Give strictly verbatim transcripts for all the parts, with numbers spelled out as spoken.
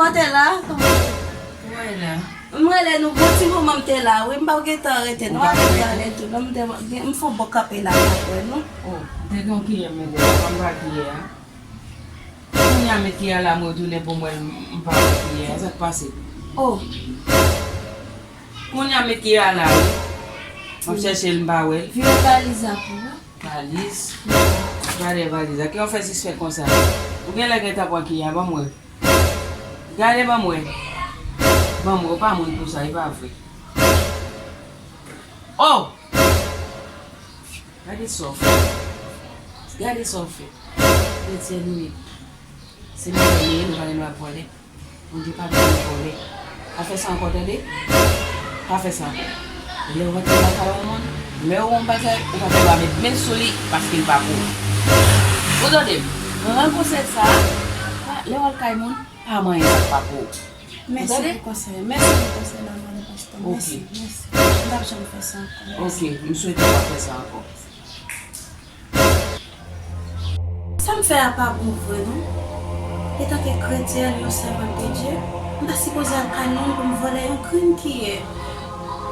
Te la, kòman? Ou wè la? M rele nou bon ti moman m te la, wi, m pa gentan rete, non, ale tou, non, m te gen, m fè yon bon kanpe la, m ap wè nou. Oh, m te gen yon kiyè m mete la, pa m pa kiyè a. Kounye a met kiyè a la, m retounen pou m wè l, m pa wè kiyè a, sa k pase? Oh. Kounye a met kiyè a la, wi. M ap chèche l, m pa wè l. Vire valiz la pou ou. Valiz? Gade valiz la. Kiyè w fè sispèk konsa? Ou genlè gentan pran kiyè a, ban m wè. Gade ban m wè. Ban m wè, ou pa moun pou sa, e pa vre. Oh! Gade sa w fè. Gade sa w fè. Kretyen nou ye. Se vòlè nou ye, nou pa gen dwa vòlè. Bondye pa ban nou vòlè. Pa fè sa ankò, tande? Pa fè sa ankò. Lè w rantre lakay yon moun, lè w wè yon bagay, ou pa gen dwa met men sou li paske l pa pou ou. Ou tande m? Rann konsèy sa a, pa, lè w al kay moun, pa manyen sa k pa pou ou. Mèsi pou konsèy. Mèsi pou konsèy la, madan pastè. Ok. Mèsi, mèsi. M p ap janm fè sa ankò. Ok, m swete w pa fè sa ankò. Sa m fè a pa bon vre, non. Etanke kretyèn, yon sèvant de Dye, m pa sipoze al kay moun pou m vòlè yon grenn kiyè.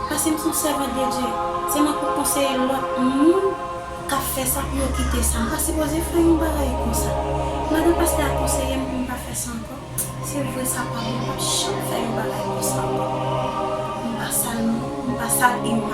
Paske m se yon sèvant de Dye. Se mwen pou konseye lòt moun k ap fè sa pou yo kite sa. M pa sipoze fè yon bagay konsa. Madan pastè a konseye m pou m pa fè sa ankò. Se vre sa pa bon, m p ap janm fè yon bagay konsa ankò. M pa sal, m pa sal imaj